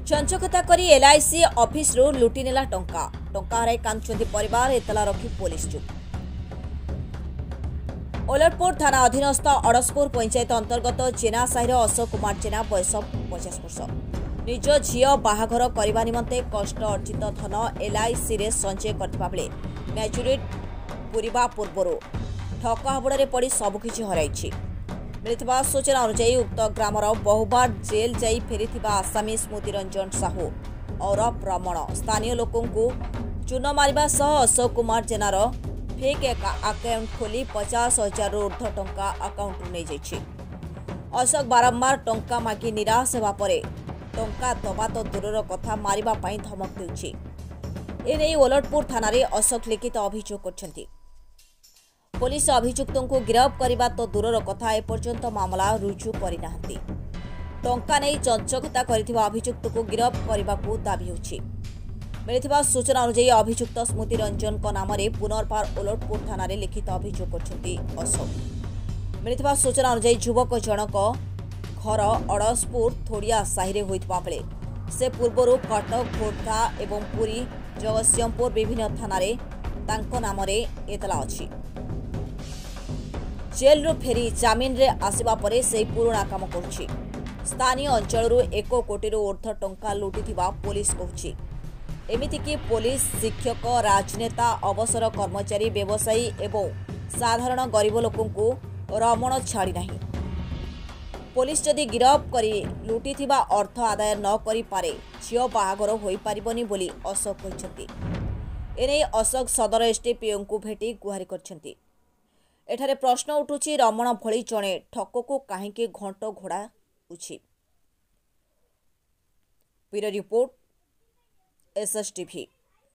ଚଞ୍ଚକତା କରି ଏଲ୍ଆଇସି ଅଫିସରୁ ଲୁଟି ନେଲା ଟଙ୍କା। ଟଙ୍କା ହରାଇ କାନ୍ଦୁଛନ୍ତି ପରିବାର, ଏତଲା ରଖି ପୋଲିସ ଚୁପ୍। ଓଲଟପୁର ଥାନା ଅଧୀନସ୍ଥ ଅଡ଼ଶପୁର ପଞ୍ଚାୟତ ଅନ୍ତର୍ଗତ ଜେନା ସାହିର ଅଶୋକ କୁମାର ଜେନା, ବୟସ 50 ବର୍ଷ, ନିଜ ଝିଅ ବାହାଘର କରିବା ନିମନ୍ତେ କଷ୍ଟ ଅର୍ଜିତ ଧନ ଏଲ୍ଆଇସିରେ ସଞ୍ଚୟ କରିଥିବା ବେଳେ ମ୍ୟାଚୁରିଟି ପୂରିବା ପୂର୍ବରୁ ଠକ ହାବୁଡ଼ରେ ପଡ଼ି ସବୁକିଛି ହରାଇଛି। ମିଳିଥିବା ସୂଚନା ଅନୁଯାୟୀ, ଉକ୍ତ ଗ୍ରାମର ବହୁବାର ଜେଲ୍ ଯାଇ ଫେରିଥିବା ଆସାମୀ ସ୍ମୃତିରଞ୍ଜନ ସାହୁ ଔରଫ ରମଣ ସ୍ଥାନୀୟ ଲୋକଙ୍କୁ ଚୂନ ମାରିବା ସହ ଅଶୋକ କୁମାର ଜେନାର ଫେକ୍ ଆକାଉଣ୍ଟ ଖୋଲି 50,000ରୁ ଉର୍ଦ୍ଧ୍ୱ ଟଙ୍କା ଆକାଉଣ୍ଟରୁ ନେଇଯାଇଛି। ଅଶୋକ ବାରମ୍ବାର ଟଙ୍କା ମାଗି ନିରାଶ ହେବା ପରେ ଟଙ୍କା ଦେବା ତ ଦୂରର କଥା, ମାରିବା ପାଇଁ ଧମକ ଦେଉଛି। ଏନେଇ ଓଲଟପୁର ଥାନାରେ ଅଶୋକ ଲିଖିତ ଅଭିଯୋଗ କରିଛନ୍ତି। ପୋଲିସ ଅଭିଯୁକ୍ତଙ୍କୁ ଗିରଫ କରିବା ତ ଦୂରର କଥା, ଏପର୍ଯ୍ୟନ୍ତ ମାମଲା ରୁଜୁ କରିନାହାନ୍ତି। ଟଙ୍କା ନେଇ ଚଞ୍ଚକତା କରିଥିବା ଅଭିଯୁକ୍ତକୁ ଗିରଫ କରିବାକୁ ଦାବି ହେଉଛି। ମିଳିଥିବା ସୂଚନା ଅନୁଯାୟୀ, ଅଭିଯୁକ୍ତ ସ୍ମୃତି ରଞ୍ଜନଙ୍କ ନାମରେ ପୁନର୍ବାର ଓଲଟପୁର ଥାନାରେ ଲିଖିତ ଅଭିଯୋଗ କରିଛନ୍ତି ଅଶୋକ। ମିଳିଥିବା ସୂଚନା ଅନୁଯାୟୀ, ଯୁବକ ଜଣକ ଘର ଅଡ଼ଶପୁର ଥୋଡ଼ିଆ ସାହିରେ ହୋଇଥିବା ବେଳେ ସେ ପୂର୍ବରୁ କଟକ, ଖୋର୍ଦ୍ଧା ଏବଂ ପୁରୀ, ଜଗତସିଂହପୁର ବିଭିନ୍ନ ଥାନାରେ ତାଙ୍କ ନାମରେ ଏତଲା ଅଛି। ଜେଲ୍ରୁ ଫେରି ଜାମିନରେ ଆସିବା ପରେ ସେହି ପୁରୁଣା କାମ କରୁଛି। ସ୍ଥାନୀୟ ଅଞ୍ଚଳରୁ 1 କୋଟିରୁ ଉର୍ଦ୍ଧ୍ୱ ଟଙ୍କା ଲୁଟିଥିବା ପୋଲିସ କହୁଛି। ଏମିତିକି ପୋଲିସ, ଶିକ୍ଷକ, ରାଜନେତା, ଅବସର କର୍ମଚାରୀ, ବ୍ୟବସାୟୀ ଏବଂ ସାଧାରଣ ଗରିବ ଲୋକଙ୍କୁ ରମଣ ଛାଡ଼ି ନାହିଁ। ପୋଲିସ ଯଦି ଗିରଫ କରି ଲୁଟିଥିବା ଅର୍ଥ ଆଦାୟ ନ କରିପାରେ, ଝିଅ ବାହାଘର ହୋଇପାରିବନି ବୋଲି ଅଶୋକ କହିଛନ୍ତି। ଏନେଇ ଅଶୋକ ସଦର ଏସ୍ଡିପିଓଙ୍କୁ ଭେଟି ଗୁହାରି କରିଛନ୍ତି। ଏଠାରେ ପ୍ରଶ୍ନ ଉଠୁଛି, ରମଣ ଭଳି ଜଣେ ଠକକୁ କାହିଁକି ଘଣ୍ଟ ଘୋଡ଼ାଉଛି? Bureau report, SSTV.